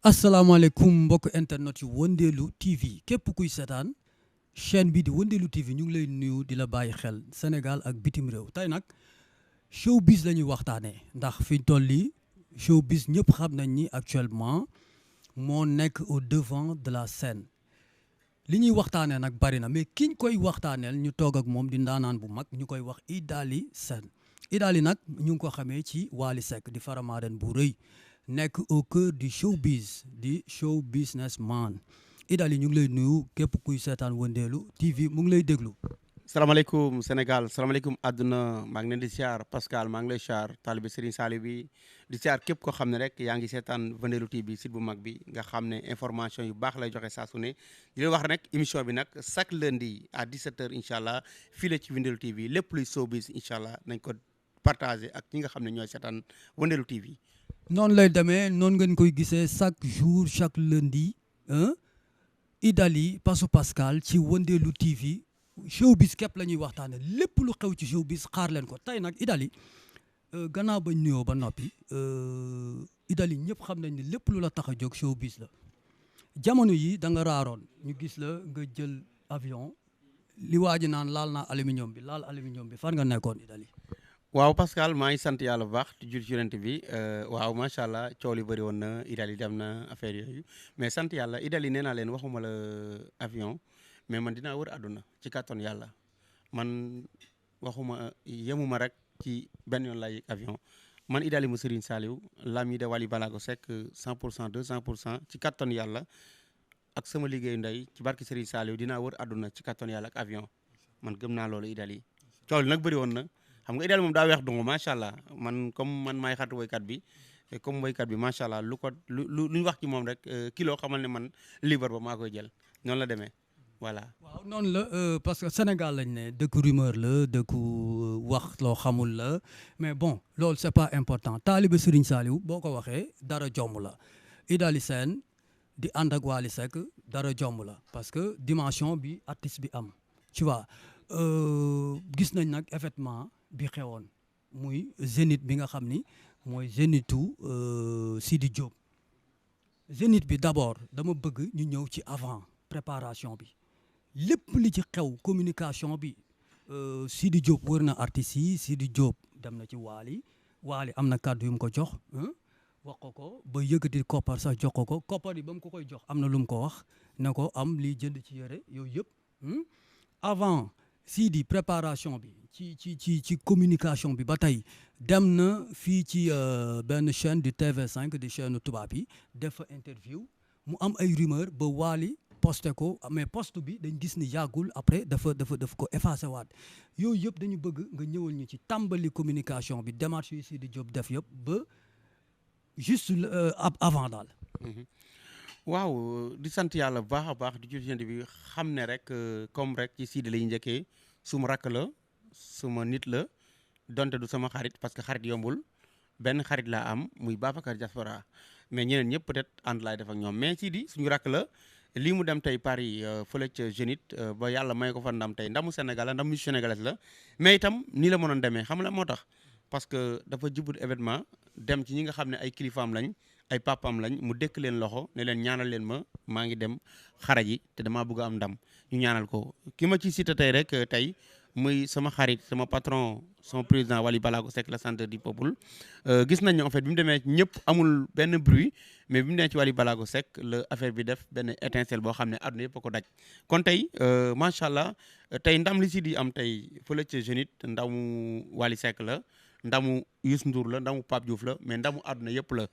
asalaamaaleykum mbokk internet yu Wëndeelu TV képp kuy seetaan chaîne bi di Wëndeelu TV ñu ngi lay nuyu di la bàyyi xel Sénégal ak bitim réew tey nag showbiz la ñuy waxtaanee ndax fi ñu toll nii showbiz ñëpp xam nañ ni actuellement moo nekk au devant de la scène li ñuy waxtaanee nag bari na mais kiñ koy waxtaaneel ñu toog ak moom di ndaanaan bu mag ñu koy wax Idaly Sène Idaly nag ñu ngi ko xamee ci Wally Seck di faramaaren bu rëy nekk au cœur du showbiz di show businessman Idaly ñu ngi lay nuyu képp kuy seetaan Wëndeelu TV mu ngi lay déglu. salaamaaleykum Sénégal salaamaaleykum àdduna maa ngi leen di siyaar Pascal maa ngi lay siyaar taalibe Serigne Saliou bi di siyaar képp koo xam ne rek yaa ngi seetaan Wëndeelu TV site bu mag bi nga xam ne information yu baax lay joxe saa su ne di leen wax rek émission bi nag chaque lundi à 17h incha allah fii la ci Wëndeelu TV lépp luy showbiz incha allah nañ ko partagé ak ñi nga xam ne ñooy seetaan Wëndeelu TV. noonu lay demee noonu ngeen koy gisee chaque jour chaque lundi Idaly Paso Pascal ci Wëndeelu TV. showbiz képp la ñuy waxtaane lépp lu xew ci showbiz xaar leen ko tey nag Idaly gannaaw bañ nuyoo ba noppi Idaly ñëpp xam nañ ne lépp lu la tax a jóg showbiz la jamono yi da nga raaroon ñu gis la nga jël avion li waa ji naan laal naa aluminium bi fan nga nekkoon Idaly. waaw Pascal maa ngi sant yàlla bu baax di jul ci yonent bi waaw macha allah coow li bëri woon na Idaly dem na affaire yooyu mais sant yàlla Idaly nee naa leen waxuma la avion. mais man dinaa wër àdduna ci kàttan yàlla man waxuma yemuma rek ci benn yoon lay avion man Idaly mu Serigne Saliou l'ami de Wally Ballago Seck 100% 200% ci kàttan yàlla ak sama liggéeyu ndey ci barki Serigne Saliou dinaa wër àdduna ci kàttan yàlla ak avion man gëm naa loolu Idaly coow li nag bëri woon na xam nga Idaly moom daa weex dungu macha allah man comme man maay xatu woykat bi comme woykat bi macha allah lu ñu wax ci moom rek kilo xamal ne man libre ba maa koy jël noonu la demee. voilà waaw noonu la parce que Sénégal lañ ne dëkku rumeur la dëkku wax loo xamul la mais bon loolu c'est pas important taalibe Serigne Saliou boo ko waxee dara jomb la Idaly Sène di ànd ak Wally Seck dara jomb la parce que dimension bi artiste bi am tu vois gis nañ nag événement bi xewoon muy Zénith bi nga xam ni mooy Zénithu Sidi Diop Zénith bi d'abord dama bëgg ñu ñëw ci avant préparation bi lépp li ci xew communication bi Sidi Diop wër na artistes yi Sidi Diop dem na ci Wally am na kàddu yu mu ko jox wax ko ba yëkkati koppar sax jox ko koppar yi ba mu ko koy jox am na lu mu ko wax ne ko am lii jënd ci yére yooyu yëpp avant Sidi préparation bi ci communication bi ba tey dem na fii ci benn chaîne du TV5 di chaîne tubaab yi def fa interview mu am ay rumeur ba Wally posté ko mais poste bi dañ gis ni yàggul après dafa ko effacé waat yooyu yëpp dañu bëgg nga ñëwal ñu ci tàmbali communication bi démarche yi Sidi Diop def yëpp ba juste avant daal. waaw di sant yàlla bu baax a baax di jël bi xam ne rek comme rek ci Sidi lay njëkkee suma rakk la suma nit la donte du sama xarit parce que xarit yombul benn xarit laa am muy Babacar Diaspora mais ñeneen ñëpp peut-être ànd laay def ak ñoom mais Sidi suñu rakk la. lii mu dem tey Paris fële ca Zénith ba yàlla may ko fa ndam tey ndamu Sénégal la ndamu sénégalaise la mais itam nii la mënoon demee xam la moo tax parce que dafa jubut événement dem ci ñi nga xam ne ay kilifaam lañ ay papaam lañ mu dëkk leen loxo ne leen ñaanal leen maa ngi dem xara ji te damaa bëgg am ndam ñu ñaanal ko ki ma ci cité tey rek tey muy sama xarit sama patron sama président Wally Ballago Seck la centre du peuple gis nañ ne en fait bi mu demee ñëpp amul benn bruit mais bi mu demee ci Wally Ballago Seck la affaire bi def benn étincelle boo xam ne àdduna yëpp a ko daj kon tey macha allah tey ndam li si di am tey fële ca Zénith ndamu Wally Seck la ndamu Youssou Ndour la ndamu Pape Diouf la mais ndamu àdduna yëpp la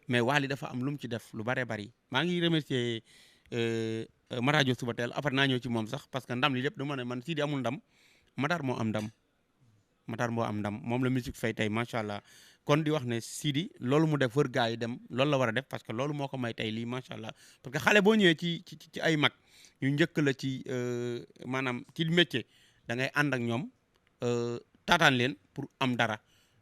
mais Wally dafa am lu mu ci def lu bëree bëri maa ngi remercier Maradio Subatel après naa ñëw ci moom sax parce que ndam li lépp dama ne man Sidi amul ndam Matar moo am ndam moom la musique fay tey macha allah kon di wax ne Sidi loolu mu def wër gaa yi dem loolu la war a def parce que loolu moo ko may tey lii macha allah parce que xale boo ñëwee ci ay mag ñu njëkk la ci maanaam ci métier da ngay ànd ak ñoom taataan leen pour am dara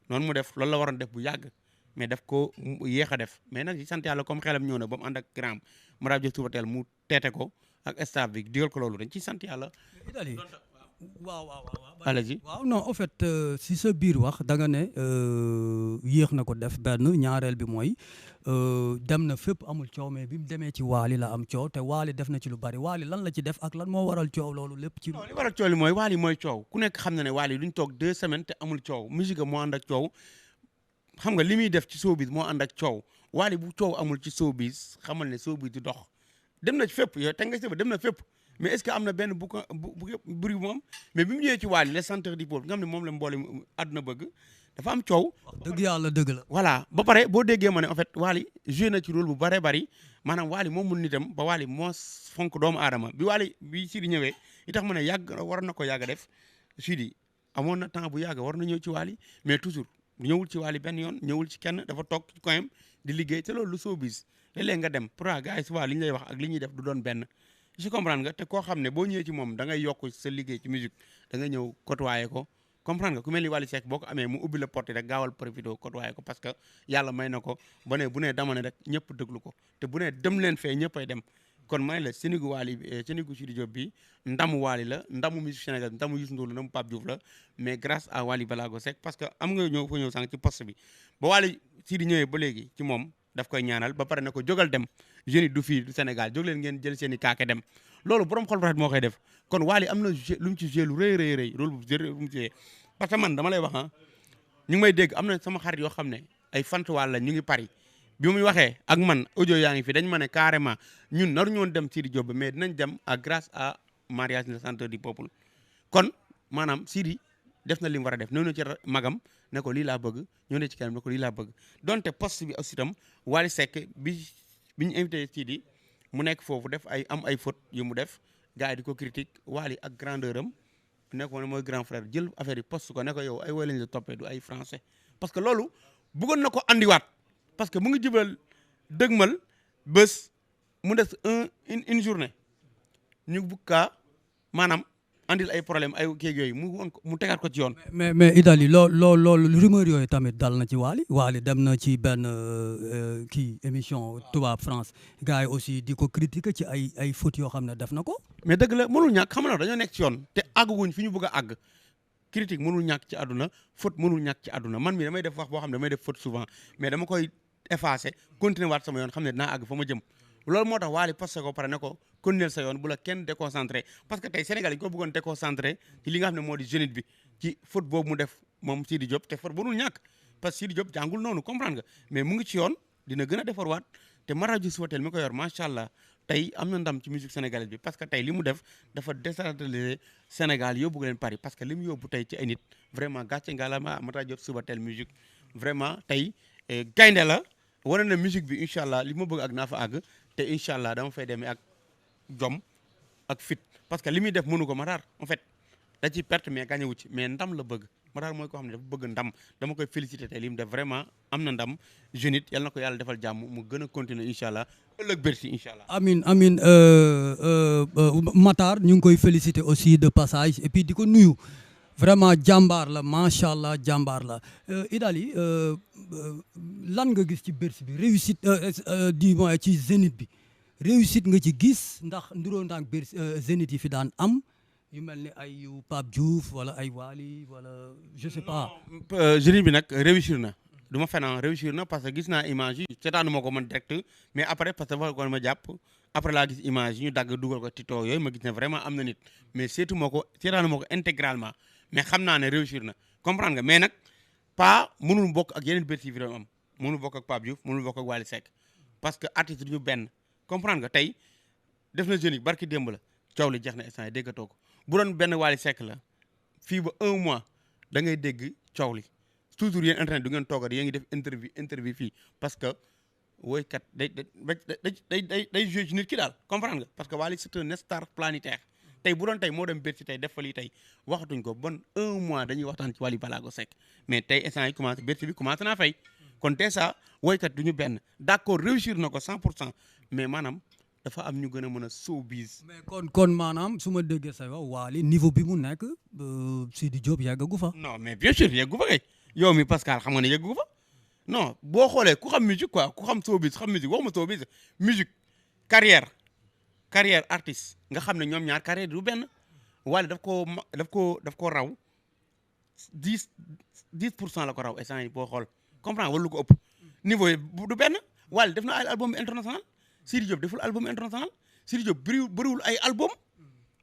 noonu mu def loolu la waroon def bu yàgg mais def ko yéex a def mais nag ci sant yàlla comme xelam ñëw na ba mu ànd ak grand Maradio Subatel mu teete ko ak staff bi digal ko loolu dañ ciy sant yàlla. waaw allez-y waaw non en fait si sa biir wax da nga ne yéex na ko def benn ñaareel bi mooy dem na fépp amul coow mais bi mu demee ci Wally la am coow te Wally def na ci lu bari Wally lan la ci def ak lan moo waral coow loolu lépp ci. non li waral coow li mooy Wally mooy coow ku nekk xam na ne Wally duñ toog 2 semaines te amul coow musique moo ànd ak coow xam nga li muy def ci showbiz moo ànd ak coow Wally bu coow amul ci showbiz xamal ne showbiz du dox dem na ci fépp yow te nga si dem na fépp mais est-ce que am na benn bu bruit moom mais bi mu ñëwee ci Wally le centre du peuple nga xam ne moom la mboole àdduna bëgg dafa am coow. dëgg yàlla dëgg la. voilà ba pare boo déggee ma ne en fait Wally joué na ci rôle bu bare bari maanaam Wally moom mun nitam ba Wally moo fonk doomu aadama bi Wally bi Sidi ñëwee li tax ma ne war na ko yàgg a def Sidi amoon na temps bu yàgg war na ñëw ci Wally mais toujours ñëwul ci Wally benn yoon ñëwul ci kenn dafa toog ci coin di liggéey te loolu lu showbiz léeg-léeg nga dem pour gars yi souvent li ñu lay wax ak li ñuy def du doon benn je comprendre nga te koo xam ne boo ñëwee ci moom da ngay yokk sa liggéey ci musique da nga ñëw côtoyer ko comprendre nga ku mel ni Wally Seck boo ko amee mu ubbi la porte rek gaawal profité côtoyer ko parce que yàlla may na ko bu nee dama ne rek ñëpp déglu ko te bu nee dem leen fee ñëppay dem kon may la Sénégu Wally Sénégu Sidi Diop bi ndamu Wally la ndamu musique Sénégal ndamu Youssou Ndour la ndamu Pape Diouf la mais grâce à Wally Ballago Seck parce que am nga ñëw sànq ci poste bi ba Wally Sidi ñëwee ba léegi ci moom daf koy ñaanal ba pare na ko jógal dem jeunes yi du fii du Sénégal jóg leen ngeen jël seen i kaake dem loolu borom xol bu rafet moo koy def kon Wally am na lu mu ci joué lu rëy rôle bu mu joué parce que man dama lay wax ñu ngi may dégg am na sama xarit yoo xam ne ay fant Wally la ñu ngi Paris bi muy waxee ak man audio yaa ngi fi dañ ma ne carrément ñun naru ñoon dem Sidi Diop mais dinañ dem à grâce à mariage le centre du peuple kon maanaam Sidi def na li mu war a def ñëw na ci magam ne ko lii laa bëgg ñëw na ci kanam ne ko lii laa bëgg donte poste bi aussi itam Wally Seck bi ñu invité Sidi mu nekk foofu def am ay faute yu mu def gars yi di ko critique Wally ak grandeur am ne ko mooy grand frère jël affaire yi poste ko ne ko yow ay woy lañ la toppee du ay français parce que loolu bëggoon na ko andiwaat parce que mu ngi jubal dëgmal bés mu des une journée ñu bugg kaa maanaam andil ay problème ay kéeg yooyu mu tegaat ko ci yoon. mais Idali loolu rumeur yooyu tamit dal na ci Wally dem na ci benn kii émission tubaab France gars yi aussi di ko critiquer ci ay fautes yoo xam ne def na ko. mais dëgg la mënul ñàkk xam nga dañoo nekk ci yoon te àgguñ fi ñu bëgg a àgg critique mënul ñàkk ci àdduna faute mënul ñàkk ci àdduna man mi damay def wax boo xam ne damay def faute souvent mais dama koy effacer continuer waat sama yoon xam ne dinaa àgg fa ma jëm loolu moo tax Wally posté ko pare ne ko continuer sa yoon bu la kenn déconcentré parce que tey Sénégal yi ko bëggoon déconcentré ci li nga xam ne moo di jeunite bi ci faute boobu mu def moom Sidi Diop te faute mënul ñàkk parce que Sidi Diop jàngul noonu comprendre nga mais mu ngi ci yoon dina gën a defarwaat te Marajo Subatel mi ko yor macha allah tey am na ndam ci musique sénégalaise bi parce que tey li mu def dafa décentraliser Sénégal yóbbu leen Paris parce que li mu yóbbu tey ci ay nit vraiment gàcce nga la Marajo Subatel musique vraiment tey gaynde la wane na musique bi incha allah li ma bëgg ak naa fa àgg te incha allah dama fay demee ak jom ak fit parce que li muy def mënu ko Matar en fait da ci perte mais gagné wu ci mais ndam la bëgg Matar mooy koo xam ne dafa bëgg ndam dama koy féliciter tey li mu def vraiment am na ndam jeune it yal na ko yàlla defal jàmm mu gën a continuer incha allah ëllëg bersi incha allah. amiin Matar ñu ngi koy féliciter aussi de passage et puis di ko nuyu vraiment jàmbaar la macha allah jàmbaar la Idali lan nga gis ci bersi bi réussite du moins ci zénith bi réussite nga ci gis ndax nduroo ndaak bersi zénith yi fi daan am. yu mel ni ay yu Pape Diouf wala ay Wally wala je sais pas. jeune bi nag réussir na du ma fenn réussir na parce que gis naa image yi seetaanu ma ko man direct mais après parce que dafa ko ma jàpp après laa gis image yi ñu dagg dugal ko TikTok yooyu ma gis ne vraiment am na nit mais seetu ma ko seetaanu ma ko intégralement mais xam naa ne réussir na comprendre nga mais nag pas mënul bokk ak yeneen berti yi fi am mënul bokk ak Pape Diouf mënul bokk ak Wally Seck parce que artiste duñu benn comprendre nga tey def na jeune yi barki démb la coow li jeex na instant yi déggatoo ko bu doon benn Wally Seck la fii ba 1 mois da ngay dégg coow li toujours yéen internet du ngeen toogat yéen ngi def interview fii parce que woykat day joué ci nit ki daal comprendre nga parce que Wally c'est un star planétaire tey bu doon tey moo dem Bercy tey def fa lii tey waxatuñ ko bon 1 mois dañuy waxtaan ci Wally Ballago Seck mais tey instant yi commencé Bercy bi commencé naa fay kon déjà woykat du ñu benn d'accord réussir na ko 100% mais maanaam dafa am ñu gën a mën a showbiz. mais kon maanaam su ma déggee sa yow Wally niveau bi mu nekk Sidi Diop yeggagu fa. non mais bien sûr yeggu fa kay yow mi Pascal xam nga ne yeggu fa non boo xoolee ku xam musique quoi ku xam showbiz xam musique waxuma showbiz musique carrière artiste nga xam ne ñoom ñaar carrière du benn Wally daf ko raw 10% la ko raw instant yi boo xool comprendre wala lu ko ëpp niveau yi du benn Wally def na ay album international Sidi Diop deful album international Sidi Diop bëriwul ay album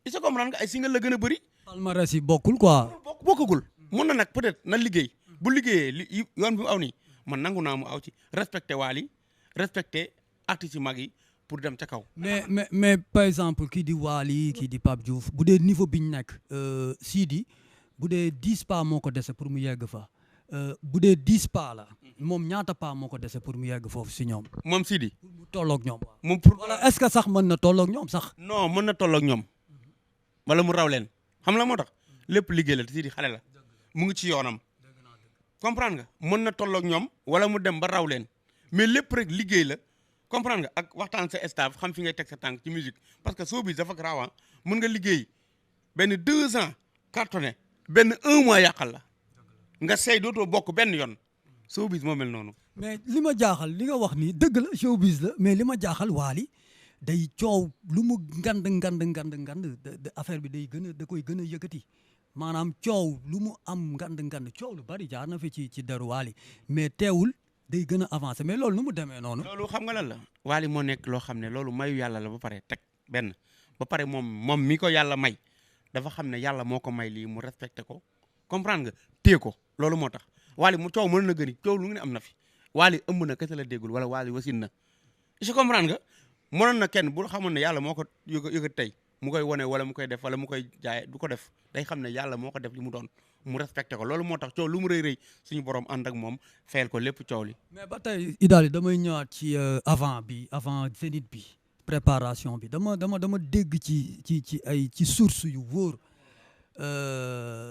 il se comprendre nga ay single la gën a bëri. palmarès yi bokkul quoi. bokkagul mun na nag peut-être na liggéey bu liggéeyee yoon bi mu aw nii man nangu naa mu aw ci respecté Wally respecté artistes yu mag yi pour dem ca kaw. mais par exemple kii di Wally kii di Pape Diouf bu dee niveau bi ñu nekk Sidi bu dee 10 pas moo ko dese pour mu yegg fa bu dee 10 pas la moom ñaata pas moo ko dese pour mu yegg foofu si ñoom. moom Sidi. pour mu tolloog ñoom. moom pour wala est-ce que sax mën na tolloog ñoom sax. non mën na tolloog ñoom wala mu raw leen xam la moo tax lépp liggéey la te Sidi xale la mu ngi ci yoonam comprendre nga mën na tolloog ñoom wala mu dem ba raw leen mais lépp rek liggéey la. comprendre nga ak waxtaan sa staff xam fi ngay teg sa tànk ci musique parce que showbiz dafa grave mën nga liggéey benn 2 ans cartonné benn 1 mois yàqal la nga sey dootoo bokk benn yoon showbiz moo mel noonu. mais li ma jaaxal li nga wax ni dëgg la showbiz la mais li ma jaaxal Wally day coow lu mu ngand affaire bi day gën a da koy gën a yëkkati maanaam coow lu mu am ngand coow lu bari jaar na fi ci deru Wally mais teewul. day gën a avancé mais loolu nu mu demee noonu. loolu xam nga lan la. Wally moo nekk loo xam ne loolu mayu yàlla la ba pare teg benn ba pare moom mi ko yàlla may dafa xam ne yàlla moo ko may lii mu respecté ko comprendre nga téye ko loolu moo tax Wally mu coow mën na gëni coow lu ngi ne am na fi Wally ëmb na kese la déggul wala Wally wasin na je comprendre nga mënoon na kenn bu xamoon ne yàlla moo ko yëg tey mu koy wone wala mu koy def wala mu koy jaay du ko def day xam ne yàlla moo ko def li mu doon mu respecté ko loolu moo tax coow lu mu rëy suñu borom ànd ak moom fayal ko lépp coow li. mais ba tey Idaly damay ñëwaat ci avant Zénith bi préparation bi dama dégg ci source yu wóor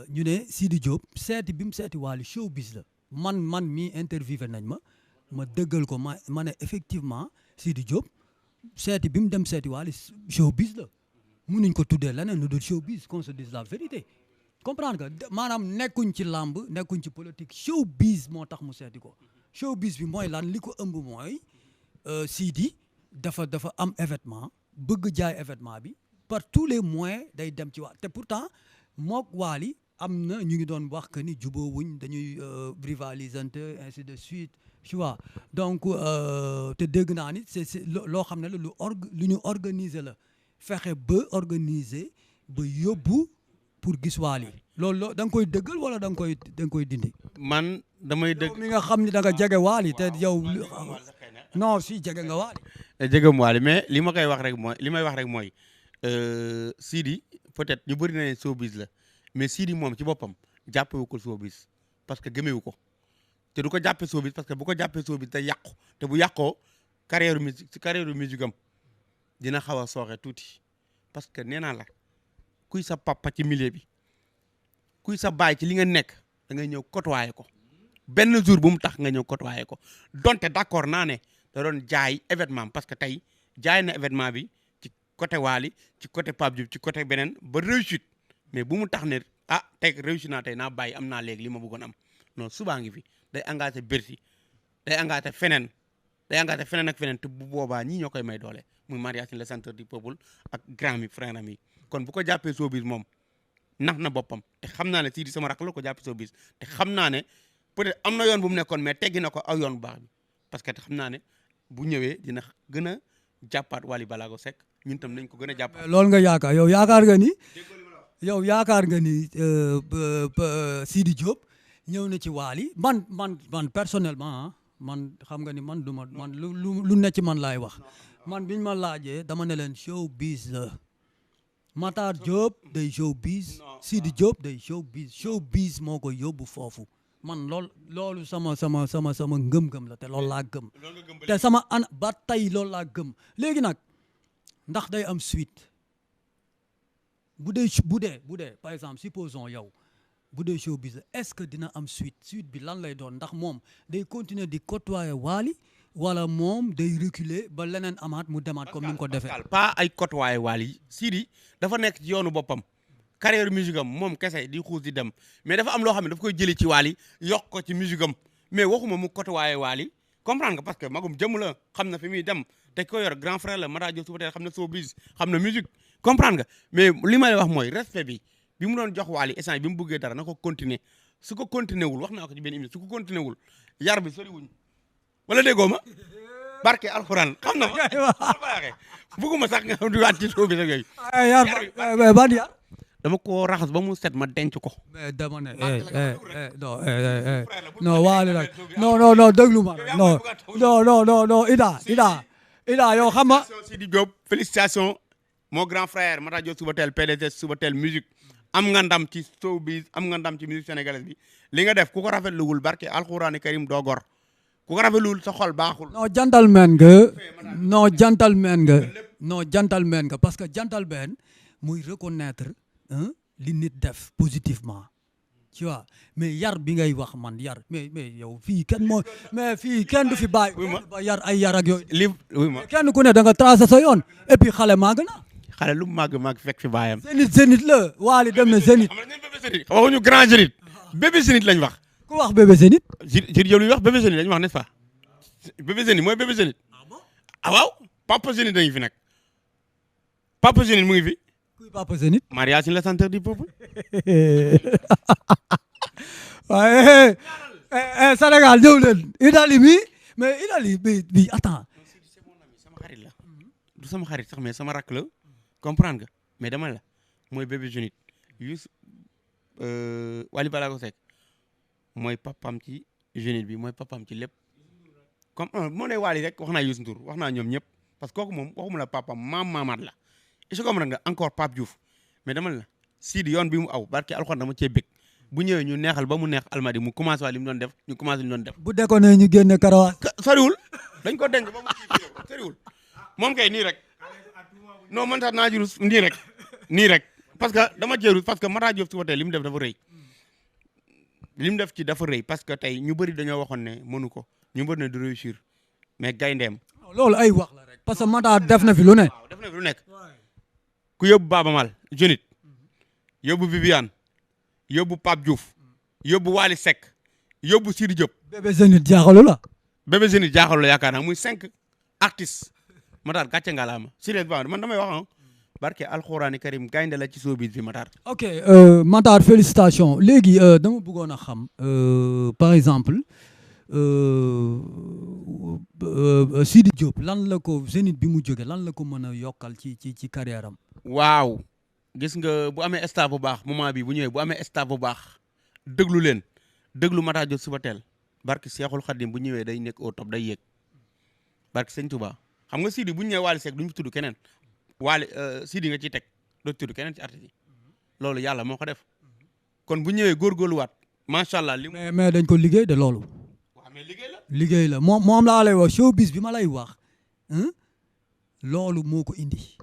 ñu ne Sidi Diop seeti bi mu seeti Wally showbiz la man mii interviewé nañ ma dëggal ko ma ne effectivement Sidi Diop seeti bi mu dem seeti Wally showbiz la mënuñ ko tuddee leneen lu dul showbiz qu'on se dise la vérité. comprendre nga maanaam nekkuñ ci làmb nekkuñ ci politique showbiz moo tax mu seeti ko showbiz bi mooy lan li ko ëmb mooy Sidi dafa am événement bëgg jaay événement bi par tous les moyens day dem ci waa te pourtant mook Wally am na ñu ngi doon wax que ni jubóowuñ dañuy rivalisante ainsi de suite tu vois donc te dégg naa ni c'est loo xam ne la lu ñu organiser la fexe ba organiser ba yóbbu pour gis Wally loolu da nga koy dëggal wala da nga koy dindi. man damay dëgg mi nga xam ni da nga jege Wally te yow. non si jege nga Wally. jegem Wally mais li may wax rek mooy Sidi peut-être ñu bëri na ne showbiz la mais Sidi moom ci boppam jàppewu ko showbiz parce que gëmewu ko te du ko jàppee showbiz parce que bu ko jàppee showbiz day yàqu te bu yàqoo carrière musique am dina xaw a sooxe tuuti parce que nee naa la. kuy sa papa ci milieu bi kuy sa baay ci li nga nekk da ngay ñëw côtoyer ko benn jour bu mu tax nga ñëw côtoyer ko donte d'accord naa ne da doon jaay événement parce que tey jaay na événement bi ci côté Wally ci côté Pape Diouf ci côté beneen ba réussite mais bu mu tax ne tey réussite naa tey naa bàyyi am naa léegi li ma bëggoon am non subaa ngi fi day engagé Bercy day engagé feneen ak feneen te bu boobaa ñii ñoo koy may doole muy mariage le centre du peuple ak grand mi frère am yi kon bu ko jàppee showbiz moom nax na boppam te xam naa ne Sidi sama rakk la ko jàppee showbiz te xam naa ne peut-être am na yoon bu mu nekkoon mais teggi na ko aw yoon bu baax bi parce que te xam naa ne bu ñëwee dina gën a jàppaat Wally Ballago Seck ñun tam nañ ko gën a jàppaat. loolu nga yaakaar yow yaakaar nga ni Sidi Diop ñëw na ci Wally man personnellement man xam nga ni man du man lu ne ci man laay wax man biñ ma laajee dama ne leen showbiz la. Matar Diop day showbiz Sidi Diop day showbiz moo ko yóbbu foofu man loolu sama ngëm-ngëm la te loolu laa gëm te ba tey loolu laa gëm léegi nag ndax day am suite bu dee par exemple supposons yow bu dee showbiz la est-ce que dina am suite bi lan lay doon ndax moom day continuer di côtoyer Wally wala moom day reculer ba leneen amaat mu demaat comme ni nga ko defee. pas ay côtoyer Wally Sidi dafa nekk ci yoonu boppam carrière musique am moom kese di xuus di dem mais dafa am loo xam ne daf koy jëli ci Wally yokk ko ci musique am mais waxuma mu côtoyer Wally comprendre nga parce que magum jëmm la xam na fi muy dem te ko yor grand frère la Mara Diop suba teel xam na showbiz xam na musique comprendre nga mais li may wax mooy respect bi mu doon jox Wally instant bi mu bëggee dara na ko continuer su ko continuer wul wax naa ko ci benn émission su ko continuer wul yar bi sori wuñ wala déggoo ma barke alxuraan xam na ma baaxee bugguma sax nga di waat ci suuf bi rek yooyu. yar ban yar. dama ko raxas ba mu set ma denc ko. mais dama ne non waali nag non déglu ma non Ida yow xam nga. Sidi Diop félicitations mon grand frère Matar Diop Subatel PDG Subatel musique am nga ndam ci show bi am nga ndam ci musique sénégalaise bi li nga def ku ko rafetluwul barke alxuraani karim doo gor ku ko rafetluwul sa xol baaxul. non gentleman nga parce que gentleman muy reconnaître li nit def positivement tu vois mais yar bi ngay wax man yar mais yow fii kenn du fi bàyyi ba yar ay yar ak yooyu kenn ku ne da nga tracé sa yoon et puis xale màgg na xale lu mu màgg fekk fi baayam Zénith la Wally dem na Zénith waxuñu grand Zénith bébé Zénith lañ wax ku wax bébé Zénith Zénith yow lu wax bébé Zénith lañ wax n'est-ce pas bébé Zénith mooy bébé Zénith ah waaw papa Zénith dañu fi nag papa Zénith mu ngi fi kuy papa Zénith Maria Sine la centre du peuple waaye Sénégal ñëw leen Idali mi mais Idali bi attends sama xarit la du sama xarit sax mais sama rakk la comprendre nga mais dama la mooy bébé Zénith Youssou Wally Ballago Seck mooy papam ci Zénith bi mooy papam ci lépp comme moo ne Wally rek wax naa Youssou Ndour wax naa ñoom ñëpp parce que kooku moom waxuma la papam maamaat la est-ce que comprendre nga encore Pape Diouf mais dama la Sidi yoon bi mu aw barke alxuraan dama cee bëgg bu ñëwee ñu neexal ba mu neex almadi mu commencé waa li mu doon def ñu commencé li mu doon def. bu déconné ñu génne karawaas. soriwul dañ ko denc ba mu kii soriwul moom kay nii rek non man sax naa jurus nii rek parce que dama jërus parce que Matar Diop Subatel li mu def dafa rëy li mu def ci dafa rëy parce que tey ñu bëri dañoo waxoon ne mënu ko ñu bëri ne du réussir mais gayndeem. loolu ay wax la rek parce que Matar def na fi lu ne. waaw def na fi lu nekk ku yóbbu Baaba Maal Zénith yóbbu Viviane yóbbu Pape Diouf yóbbu Wally Seck yóbbu Sidi Diop. bébé Zénith jaaxalu la. bébé Zénith jaaxalu la yaakaar naa muy 5 artistes Matar gàcce ngalaama sérieusement man damay wax barke alxuraani karim gaynde la ci showbiz bi Matar. ok Matar félicitations léegi dama bëggoon a xam par exemple Sidi Diop lan la ko Zénith bi mu jóge lan la ko mën a yokkal ci carrière am. waaw gis nga bu amee staff bu baax moment bi bu ñëwee bu amee staff bu baax déglu leen déglu Matar Diop Subatel barke Seexul Xadim bu ñëwee day nekk au top day yéeg barke Sëñ Touba xam nga Sidi bu ñu ñëwee Wally Seck duñu fi tudd keneen Wally Sidi nga ciy teg doo tudd keneen ci artiste yi loolu yàlla moo ko def kon bu ñëwee góorgóorluwaat macha allah. mais dañ ko liggéey de loolu. waaw mais liggéey la moom laa lay wax showbiz bi ma lay wax loolu moo ko indi.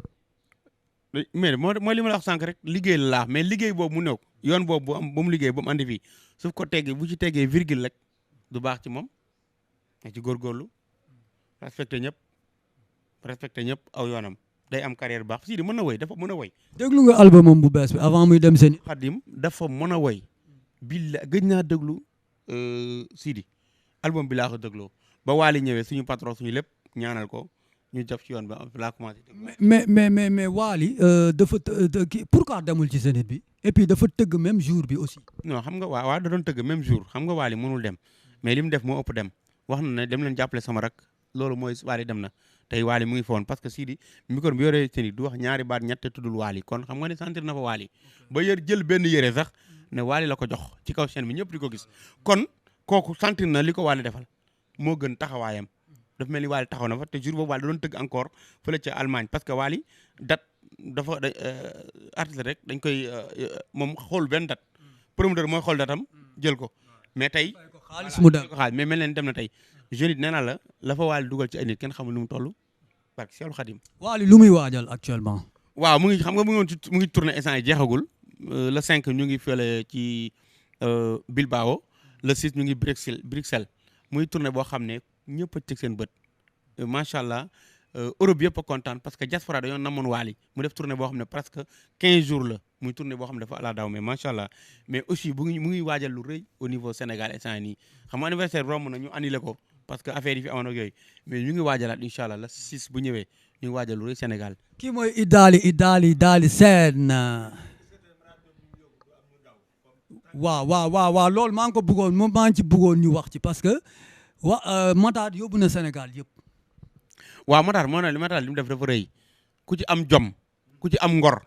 mais mooy li ma la wax sànq rek liggéey la laa mais liggéey boobu mu néew yoon boobu ba mu liggéey ba mu andi fii su ko teggee bu ci teggee virgule rek du baax ci moom nga ci góorgóorlu respecté ñëpp aw yoonam day am carrière bu baax Sidi mën na woy dafa mën a woy. déglu nga albumam bu bees bi avant muy dem Zénith. Xadim dafa mën a woy billa gëj naa déglu Sidi album bi laa ko dégloo ba Wally ñëwee suñu patron suñu lépp ñaanal ko. ñu def ci yoon ba laa commencé. mais Wally dafa pourquoi demul ci Zénith bi et puis dafa tëgg même jour bi aussi. non xam nga waaw da doon tëgg même jour xam nga Wally mënul dem mais li mu def moo ëpp dem wax na ne dem leen jàppale sama rak loolu mooy Wally dem na tey Wally mu ngi fa woon parce que Sidi micro bi yoree Zénith du wax ñaari baat ñette tuddul Wally kon xam nga ne sentir na fa Wally ba jël benn yére sax ne Wally la ko jox ci kaw chaîne bi ñëpp di ko gis kon kooku sentir na li ko Wally defal moo gën taxawaayam. dafa mel ni Wally taxaw na fa te jour boobu Wally da doon tëgg encore fële ca Allemagne parce que Wally date dafa artiste rek dañ koy moom xool benn date promoteur mooy xool datam jël ko mais tey xaalis mu dem mais mel leen dem na tey Zénith nee naa la fa Wally dugal ci ay nit kenn xamul nu mu toll parce que Seexul Xadim Wally lu muy waajal actuellement. waaw mu ngi xam nga mu ngi tourné instant yi jeexagul le 5 ñu ngi fële ci Bilbao le 6 ñu ngi Bruxelles muy tourné boo xam ne ñëpp a teg seen bët macha allah Europe yëpp a kontaan parce que diaspora dañoo namoon Wally mu def tournée boo xam ne presque 15 jours la muy tournée boo xam ne dafa ala daw mais macha allah mais aussi mu ngi waajal lu rëy au niveau Sénégal instant nii xam nga anniversaire romb na ñu annulé ko parce que affaire yi fi amoon ak yooyu mais ñu ngi waajalaat incha allah la 6 bu ñëwee ñu ngi waajal lu rëy Sénégal. kii mooy Idali Sène waaw loolu maa ngi ko bëggoon moom maa ngi ci bëggoon ñu wax ci parce que Matar yóbbu na Sénégal yëpp waaw Matar moo ne li Matar li mu def dafa rëy ku ci am jom ku ci am ngor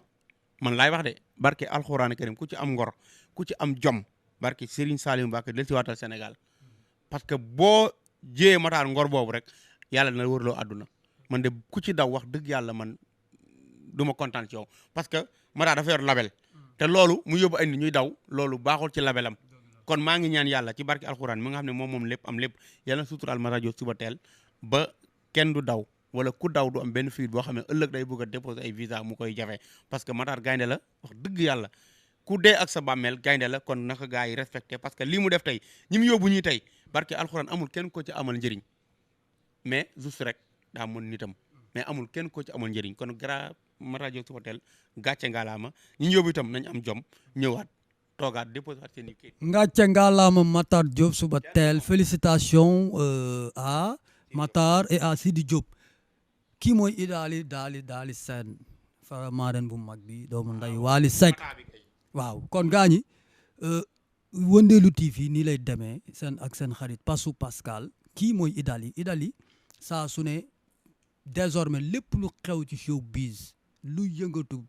man laay wax de barke alxuraan karim ku ci am ngor ku ci am jom barke Serigne Saliou Mbacké del si waatal Sénégal parce que boo jiyee Matar ngor boobu rek yàlla dina wërloo àdduna man de ku ci daw wax dëgg yàlla man du ma kontaan ci yow parce que Matar dafa yor label te loolu mu yóbbu ay nit ñuy daw loolu baaxul ci labelam kon maa ngi ñaan yàlla ci barke alxuraan mi nga xam ne moom lépp am lépp yàlla na suturaal Matar Diop suba teel ba kenn du daw wala ku daw du am benn fuite boo xam ne ëllëg day bëgg a déposer ay visa mu koy jafe parce que Matar gaynde la wax dëgg yàlla ku dee ak sa bàmmeel gaynde la kon naka gaa yi respecté parce que lii mu def tey ñi mu yóbbu ñuy tey barke alxuraan amul kenn ko ci amal njëriñ mais juste rek daa mën nitam mais amul kenn ko ci amal njëriñ kon gara Matar Diop suba teel gàcce ngalaama ñi ñu yóbbu itam nañ am jom ñëwaat toogaat déposé waat seen i kii. ngàcce ngalaama Matar Diop suba teel félicitations à Matar et à Sidi Diop kii mooy Idaly Sène Faramareen bu mag bi doomu nday Wally Seck waaw kon gaañi Wëndeelu TV nii lay demee seen ak seen xarit Passou Pascal kii mooy Idaly saa su ne désormais lépp lu xew ci showbiz lu yëngatu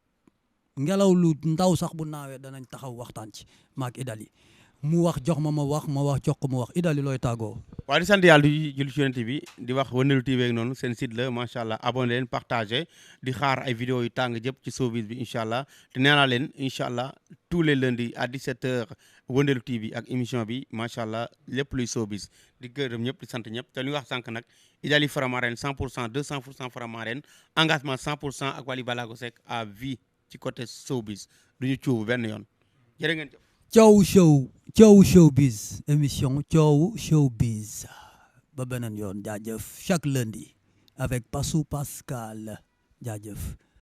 ngelaw lu ndaw sax bu naawee danañ taxaw waxtaan ci maak Idaly mu wax jox ma wax jox ko mu wax Idaly looy tàggoo. waaw di sant yàlla di julli ci Yonent bi di wax Wëndeelu TV ak noonu seen site la macha allah abonné leen partagé di xaar ay vidéo yu tàng jëpp ci showbiz bi incha allah te nee naa leen incha allah tous les lundis à 17h Wëndeelu TV ak émission bi macha allah lépp luy showbiz di gërëm ñëpp di sant ñëpp te li wax sànq nag Idaly Faramareen 100% 200% Faramareen engagement 100% ak Wally Ballago Seck à vie ci côté showbiz du ñu cuubu benn yoon jërë ngeen jëf. Coow showbiz émission Coow showbiz ba beneen yoon jaajëf chaque lundi avec Passou Pascal jaajëf.